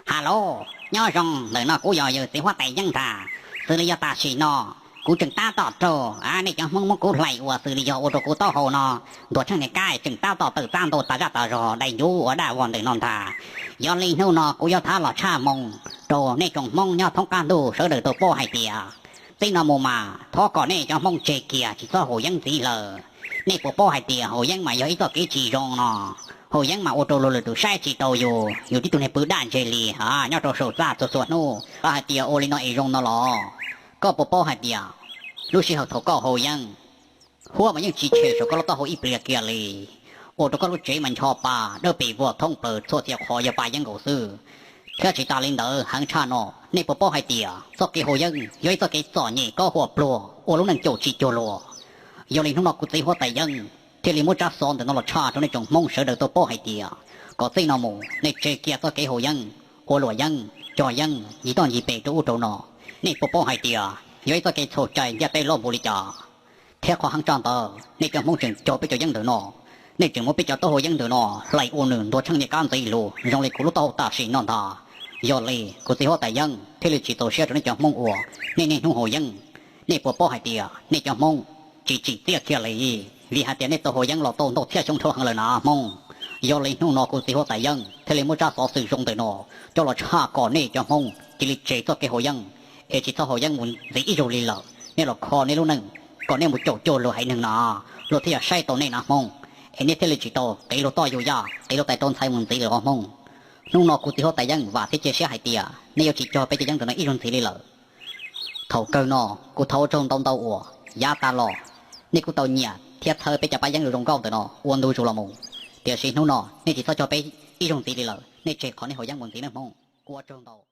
Ha los, nyob zoo, ntawm no kuv yog yawg txiv huab tais Yeeb ntag. Xws li yog tam sim no kuv tseem tab tom raug nej cov Hmoob muab kuv hlais uas xws li yog ua rau kuv taub hau no ntuag tsheej niag kab tseem tab tom tawm txaj ntau tas zaj tas zog dai ncuv ua daj vog ntawm no ntag. Yog li hnub no kuv yuav thab los tshaj moo rau nej tsoom Hmoob nyob thoob qab ntuj sawv daws tau paub hais tias txij no mus mas thov kom nej cov Hmoob tseg kiag tsis txhob haus yeeb ntxiv lawm. Nej puas paub hais tias haus yeeb mas yog ib txoj kev tsis zoo no. Haus yeeb mas ua rau luag lwm tus saib tsis taus yus, yus tib tug niag pw daj ntseg li nyob rau saum txaj txhua txhua hnub. Koj hais tias ua li no es zoo no los? Koj puas paub hais tias lub sij hawm thaum koj haus yeeb, huab mas yeej tsis tshem saum koj lub taub hau ib pliag kiag li, ua rau koj lub tsev mas ncho pa dawb pes vuag thoob plaws txhua txhia qhov yog pa yeeb nkaus xwb. Thiab tsis tas li ntawd, heev tshaj no, nej puas paub hais tias txoj kev haus yeeb yog ib txoj kev txom nyem kob huam pluag ua lub neej caum tsis cuag luag? Yog li hnub no kuv txiv huab tais Yeeb thiaj li muab tsab xov ntawm no los tshaj rau nej tsoom Hmoob sawv daws tau paub hais tias kom txij no mus nej tseg kiag txoj kev haus yeeb, ua luam yeeb, cog yeeb ncig toj ncig pes rau ub rau no. Nej puas paub hais tias yog ib txoj kev txhaum cai ntiaj teb loj npaum li cas? Thiab qhov heev tshaj ntawd, nej cov Hmoob tseem cog peb cov yeeb ntawm no, nej tseem muab peb cov taub hau yeeb ntawm no hlais ua nws ntuag tsheej niag kab ntxiv lug zoo li kuv lub taub hau tam sim no ntag. Yog li kuv txiv huab tais Yeeb thiaj li tsis txaus siab rau nej cov Hmoob uas nej niaj hnub haus yeeb. Nej puas paub hais tias nej cov Hmoob tsis tsim txiaj kiag li, vim hais tias nej tau haus yeeb los tau ntau txhiab xyoo dhau heev lawm na Hmoob. Yog li hnub no kuv txiv huab tais Yeeb thiaj li muab tsab xov xwm zoo ntawm no coj los tshaj kom nej cov Hmoob cia li tseg txoj kev haus yeeb, es tsis txhob haus yeeb mus ntxiv ib zaug li lawm. Nej los kho nej lub neej kom nej mus caum cuag luag haiv neeg na, luag thiaj yog saib tau nej na Hmoob. Es nej thiaj li tsis tau qiv luag toj yug yaj, qiv luag tais rau ntxhais mus ntxiv lawm os Hmoob. Hnub no kuv txiv huab tais Yeeb vam thiab cia siab hais tias nej yuav tsis cog peb cov yeeb ntawm no ib zaug ntxiv li lawm. Thaum kawg no kuv thov ua tsaug ntau ntau uas yav tas los nej kuj tau nyiam thiab txhawb peb cov pab yeeb zoo nkauj ntawm no ua ntu zus los mus. Tiam sis hnub no nej tsis txhob cog peb ib zaug ntxiv li lawm, nej tseg qhov nej haus yeeb mus ntxiv nawb Hmoob. Kuv ua tsaug ntau.